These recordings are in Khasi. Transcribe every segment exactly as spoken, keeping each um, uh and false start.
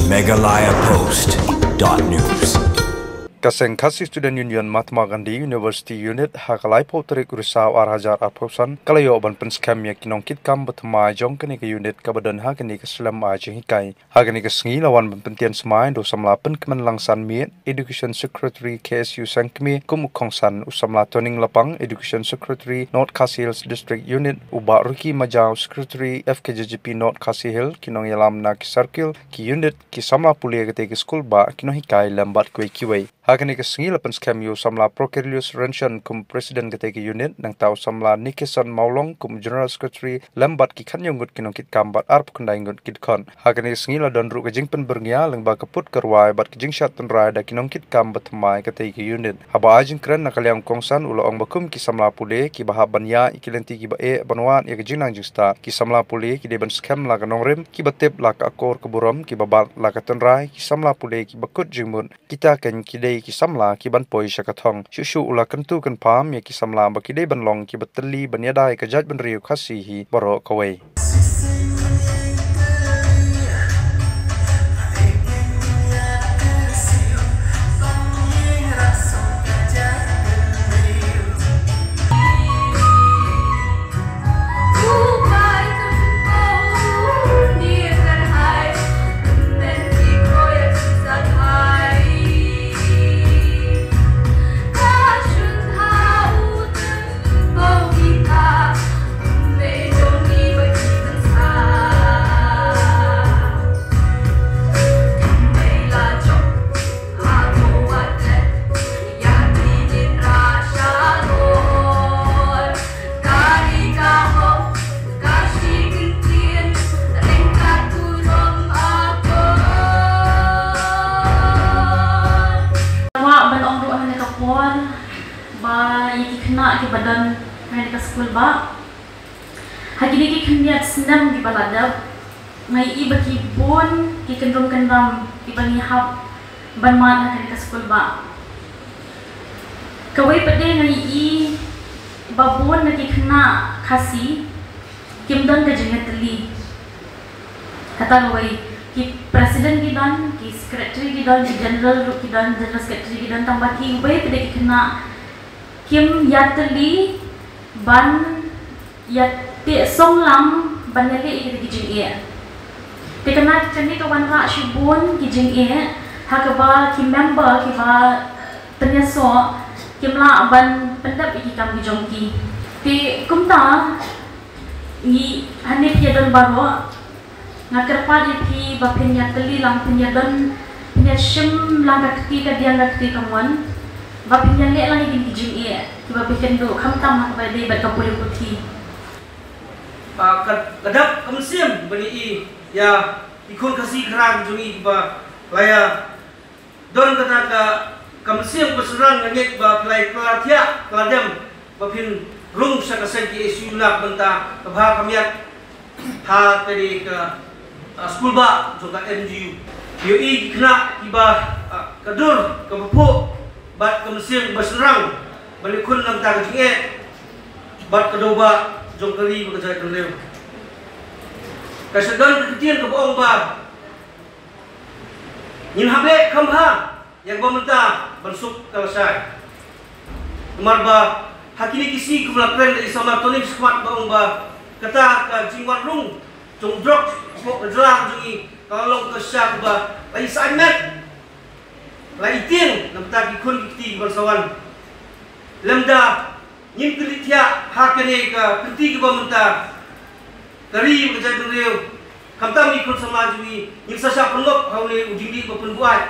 Meghalaya Post dot news. Ka seng Khasi Student Union Mahatma Gandhi University Unit ha ka laiphew tarik u Risaw ar hajar arphew san ka la ïoh ban pynskhem ïa ki nongkitkam ba thymmai jong kane ka unit kaba don ha kane ka slem ai jinghikai. Ha kane ka sngi la wan ban pynthied smai da u samla Pynkmenlang Sanmiet, Education Secretary K S U Sengkmie, kum u kongsan, u samla Toning Lapang, Education Secretary North Khasi Hills District Unit, u Bah Ricky Majaw, Secretary F K J G P North Khasi Hills, ki nongïalam na ki circle, ki unit, ki samla pule katei ka skul, bad ki nonghikai lem bad kiwei kiwei. Ha kane ka sngi la pynskhem ïa u samla Procurius Renson kum President katei ka unit, nangta u samla Nikeson Mawlong kum General Secretary lem bad ki khathynñiew ngut ki nongkitkam bad arphew khyndai ngut ki dkhot. Ha kane ka sngi la don ruh ka jingpynbyrngia lyngba ka put ka rwai bad ka jingshad tynrai da ki nongkitkam ba thymmai katei ka unit. Haba ai jingkren na ka liang u kongsan u la ong ba kum ki samla pule kiba hap ban ïaid ïa ki lynti kiba eh ban wad ïa ka jingnang jingstad, ki samla pule ki dei ban skhem la ka nongrim, kiba tip la ka akor ka burom, kiba bat la ka tynrai, ki samla pule kiba kut jingmut, kita kein ki dei ki samla ki ban poi sha ka thong. Shuh shuh u la kyntu kynpham ïa ki samla ba ki dei ban long kiba tylli ban ïada ïa ka jaitbynriew Khasi hi baroh kawei. Kwah ban ong ruh ha kane ka por ba ïa ki khynnah kiba don ha kane ka skul ba ha kine ki khyndiat snem kiba la dep, nga ïohi ba ki bun ki kyndrum kyndam kiba ngi hap ban mad ha kane ka skul ba. Kawei pat de nga ïohi ba bun na ki khynnah Khasi kim don ka jingïatylli. Kata kawei, ki president ki don, ki secretary ki don, ki general ruh ki don, general secretary ki don, tangba kiwei pat de ki khynnah kim ïatylli ban ïateh song lang ban ïaleh ïa kita ki jingeh. Te kane, kane ka wanrah shibun ki jingeh ha kaba ki member kiba pynïasoh kim lah ban pyndep ïa ki kam ki jong ki. Te kumta ngi hangne phi ïa don baroh. Nga kyrpad ïa phi ba phin ïatylli lang, phin ïadon, phin ïashim lang ka kti kadiang ka kti kamon, ba phin ïaleh lang ïa kine ki jingeh kiba phi kynduh, khamtam ha kaba ïadei bad ka pule puthi. Ah, ka, ka dap ka mynsiem ban ïohi ïa ki khun Khasi Khara jong ngi kiba la ïa don kata ka, ka mynsiem ka shynrang, nga ngeit ba phi la ïa kylla thiah kylla dem ba phin rung sha ka seng K S U na ka bynta ka bha ka miat ha kane ka, ah, skul bah jong ka M G U. Ïohi ki khynnah kiba, ah, ka dur kaba phuh bad ka mynsiem ba shynrang ban ïakhun na ka bynta ka jingeh bad ka daw bah jong ka ri bad ka jaitbynriew. Ka shah don ka ktien kaba ong ba ngin hap leh kham bha ïa kaba mynta ban suk ka lashai. Namar ba ha kine ki sngi kumba la kren da i samla Tony shakhmat ba ong ba kata ka jingwan rung jong drugs hapoh ka jylla jong ngi ka la long ka shisha kaba la ïasaid met, la ïatieng na ka bynta ki khun ki kti kiban sa wan. Lymda ngin kynriah thiah ha kane ka kynti kaba mynta, ka ri ka jaitbynriew, khamtam ngi khun samla jong ngi, ngin sa shah pynlong ha une u jingdih ba pynbuaid.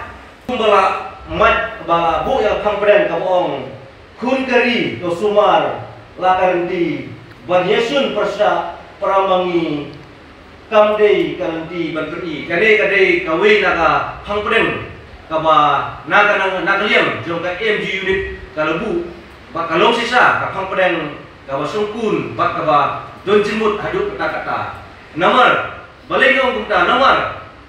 Kumba la mad ba la buh ïa ka phang pdeng kaba ong, khun ka ri to sumar la ka rynti, ban ïashun pyrshah para ma ngi. Kam dei ka lynti ban pyni. Kane ka dei kawei na ka phang pdeng kaba na ka, na, na ka liang jong ka M G U unit ka la buh, bad ka long shisha ka phang pdeng kaba shongkun bad kaba don jingmut haduh katta katta. Namar balei nga ong kumta? Namar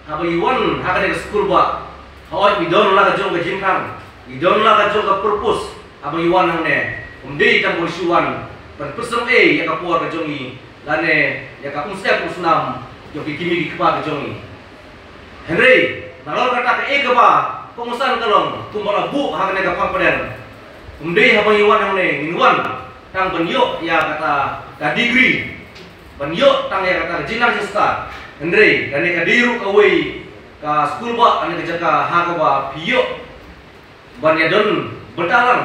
haba ngi wan ha kane ka skul bah, hooid ngi don la ka jong ka jingkhang, ngi don la ka jong ka purpose. Haba ngi wan hangne, ym dei tang ban shu wan ban pyrshang ei ïa ka por ka jong ngi lane ïa ka umsyep umsnam jong ki kmie ki kpa ka jong ngi. Hynrei Nalor kata kaei kaba kongsan ka long kumba la buh ha kane ka phang pdeng. Ym dei haba ngi wan hangne ngin wan tang ban ïoh ïa kata ka degree, ban ïoh tang ïa kata ka jingnang jingstad. Hynrei kane ka dei ruh kawei ka skulbah, kane ka jaka ha kaba phi ïoh ban ïa don bynta lang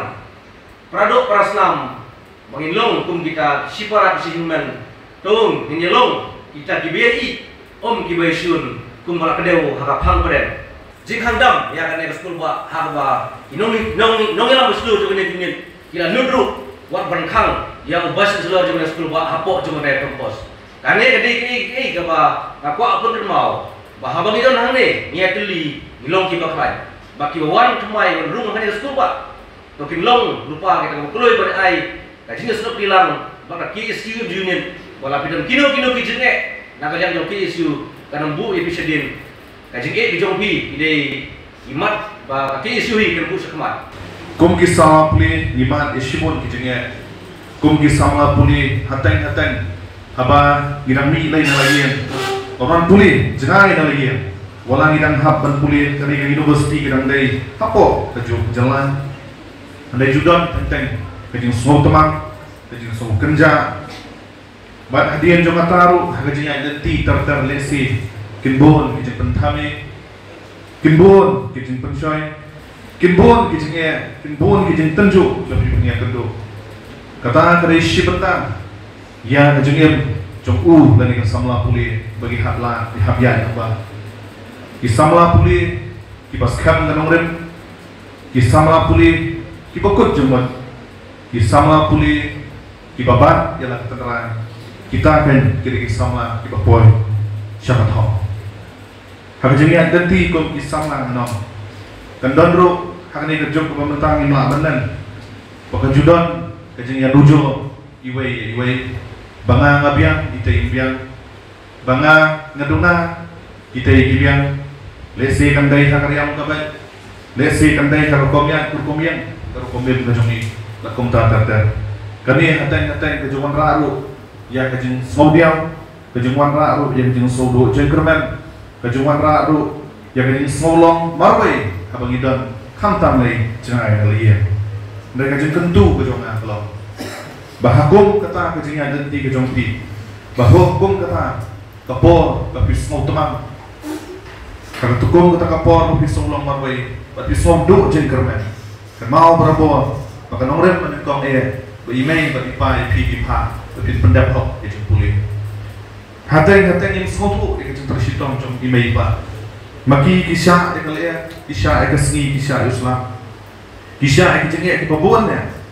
para doh para snam, ba ngin long kum kita shipara shi hynmen. To ngin ïa long kita kiba ïa ïeit, ym kiba ïa shun kumba la kdew ha ka phang pdeng. Jingkhang dam ïa kane ka skulbah ha kaba i nong i nong i nongïalam ba shlur jong kane ka unit ki la nud ruh wat ban khang ïa u vice chancellor jong kane ka skulbah hapoh jong kane ka campus. Kane ka dei kaei kaei kaba nga kwah pynkynmaw ba haba ngi don hangne ngi ïatylli ngi long kiba khlaiñ. Ba kiba wan thymmai wan rung hangne ka skulbah, to kin long lypa kita kiba kloi ban ai ka jingïasnoh kti lang bad ka K S U Youth Union. Ba la phi don kino kino ki jingeh na ka liang jong K S U, kan ym buh ïa phi shadien. Ka jingeh ki jong phi ki dei i mat ba ka K S U hi kan buh shakhmat. Kum ki samla pule ngi mad ïa shibun ki jingeh. Kum ki samla pule hateng hateng haba ngi dang mih lei na la ïing, ba wan pule jngai na la ïing. Wat la ngi dang hap ban pule, kane ka university ka dang dei hapoh ka juk jylla. Hynrei ju don teng teng ka jingsngewtmang, ka jingsngewkynjah. Bad hadien jong kata ruh ha ka jingïaid lynti ter ter lehse kin bun ki jingpynthame, kin bun ki jingpynshoi, kin bun ki jingeh, kin bun ki jingtynjuh jong ki pynïakynduh. Kata ka dei shi bynta ïa ka jingim jong u lane ka samla pule ba ki hap lad, ki hap ïaid lyngba. Ki samla pule kiba skhem ka nongrim, ki samla pule kiba kut jingmut, ki samla pule kiba bat ïa la ka tynrai. Kita kein ki dei ki samla kiba poi sha ka thong. Ha ka jingïaid lynti kum ki samla ngan ong, kan don ruh ha kane ka juk kaba mynta ngim lah ban len ba ka ju don ka jingïaduh iwei ïa iwei. Ba nga nga biang, itei im biang. Ba nga nga duna, kitei ki biang. Lehse kan dei ha ka riam ka beit, lehse kan dei ha ka rukom ïaid ka rukom ïeng, ka rukom im ka jong ngi. Bad kumta ter ter. Kane hateng hateng ka jingwanrah ruh ïa ka jingsngewdiaw, ka jingwanrah ruh ïa ka jingsngewduh jingkyrmen, ka jingwanrah ruh ïa ka jingsngewlong marwei haba ngi don khamtam lei jngai na la ïing. Hynrei ka jingkyntu ka jong nga ka long ba ha kum kata ka jingïaid lynti ka jong phi, ba ha kum kata ka por ba phi sngewtmang, ha ka kum kata ka por ba phi sngew long marwei, ba phi sngewduh jingkyrmen, kynmaw barabor ba ka nongrim ba nyngkong eh ba i mei bad i pa ïa phi ki phah ba phin pyndep hok ïa jingpule. Hateng hateng ngim sngewthuh ïa ka jingtrei shitom jong i mei i pa. Ma ki ki shah ïa ka lyer, ki shah ïa ka sngi, ki shah ïa u slap, ki shah ïa ki jingeh kiba bun ïa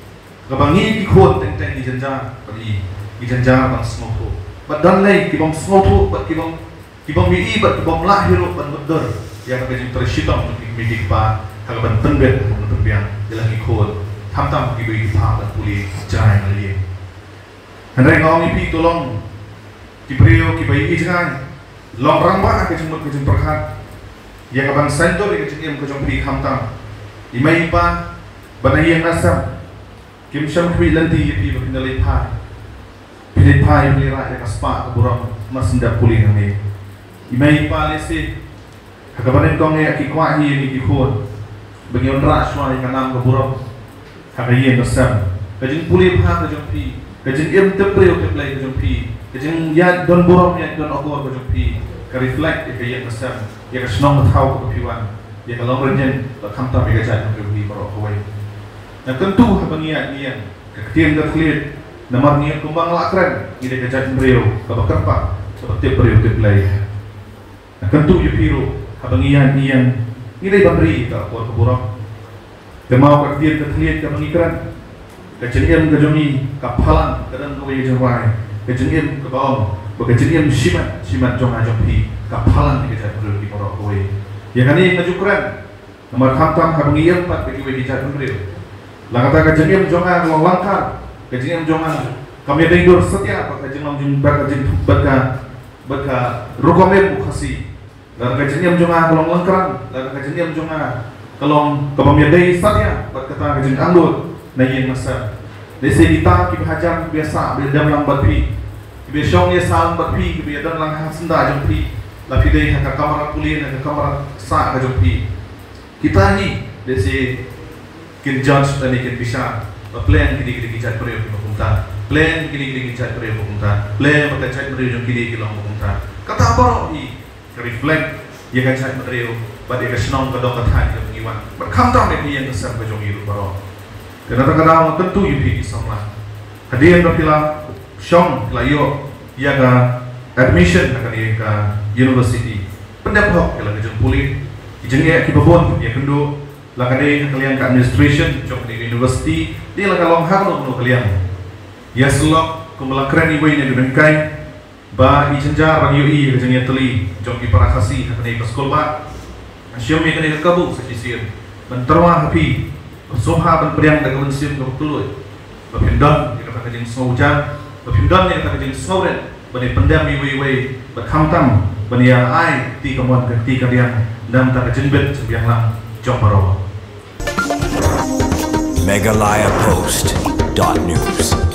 kaba ngi ki khun teng teng ngi jynjar ban i, ngi jynjar ban sngewthuh. Bad don lei ki bym sngewthuh bad ki bym, ki bym i bad ki bym lah hi ruh ban mutdur ïa ka jingtrei shitom jong ki kmie ki kpa ha kaban pynbeit, ha kaban pynbiang ïa la ki khun, khamtam kiba i ki phah ban pule jngai na la ïing. Hynrei nga ong ïa phi, to long ki briew kiba ïohi jngai, long rangbah ha ka jingmut ka jingpyrkhat ïa kaban saiñdur ïa ka jingim ka jong phi, khamtam i mei i pa ba na ïing na sem kim shym khmih lynti ïa phi ba phin da leit phai, phin leit phai, phin leit rah ïa ka spah ka burom mar syn dep pule nangne. I mei i pa lehse ha kaba nyngkong eh ki kwah hi ïa ngi ki khun ba ngin wanrah shuwa ïa ka nam ka burom ha ka ïing ka sem. Ka jingpule bha ka jong phi, ka jingim tip briew tip Blei ka jong phi, ka jingïaid don burom, ïaid don akor ka jong phi, ka reflect ïa ka ïing ka sem, ïa ka shnong ka thaw kaba phi wan, ïa ka longrynïeng bad khamtam ïa ka jaitbynriew hi baroh kawei. Nga kyntu haba ngi ïaid ngi ïeng, ka ktien ka thylliej, namar ngi ïeng kumba nga la kren, ngi dei ka jaitbynriew kaba kyrpad, kaba tip briew tip Blei. Nga kyntu ïa phi ruh, haba ngi ïaid ngi ïeng, ngi dei ban ri ïa ka akor ka burom. Kynmaw ka ktien ka thylliej kaba ngi kren, ka jingim ka jong ngi ka phalang, ka don kawei ka jingrwai, ka jingim kaba ong ba ka jingim shimet shimet jong nga jong phi ka phalang ïa ka jaitbynriew hi baroh kawei. Ïa kane nga ju kren namar khamtam haba ngi ïeng pat bad kiwei ki jaitbynriew, la kata ka jingim jong nga ka long langkar, ka jingim jong nga kam ïadei dur satia bad ka jinglong jing, bad ka jing, bad ka, bad ka rukom im u Khasi. Lada ka jingim jong nga ka long langkar, lada ka jingim jong nga ka long kaba ym ïadei satia bad kata ka jingangnud na ïing na sem. Lehse kita kiba hajan, kiba ïasah, ba ïadem lang bad phi, kiba ïashong ïasah lang bad phi, kiba ïadon lang ha syndah jong phi, La phi dei ha ka kamra pule, ha ka kamra sah ka jong phi. Kita hi, let's say, kin judge lane kin bishar ba pleng kine kine ki jait briew kiba kumta, pleng kine kine ki jait briew ba kumta, pleng ba ka jait briew jong kine ki long ba kumta. Kata baroh hi ka reflect ïa ka jait briew bad ïa ka shnong ka dong ka thaiñ jong ngi wan. Bad khamtam ïa ka sem ka jong ngi ruh baroh. Te na kata ka daw nga kyntu ïa phi ki samla, hadien ba phi la shong, phi la ïoh ïa ka admission ha kane ka university, pyndep hok ïa la ka jingpule. Ki jingeh kiba bun ïa kynduh, la ka dei ha ka liang ka administration jong kane ka university, dei la ka long ha kano kano ka liang. Ïa sylok kumba la kren iwei na ki ryngkai ba i jynjar ban ïohi ïa ka jingïatylli jong ki para Khasi ha kane ka skulbah. Nga shem ïa kane ka kabu sa shisien ban tyrwa ha phi, ban sngewbha ban pdiang da ka mynsiem kaba kylluid, ba phin don ïa kata ka jingsngewjan, ba phin don ïa kata ka jingsngewrit ban ïa pyndem iwei iwei, bad khamtam ban ïa ai kti kamon ka kti kadiang na ka bynta ka jingbit jingbiang lang jong baroh. Meghalaya Post dot news.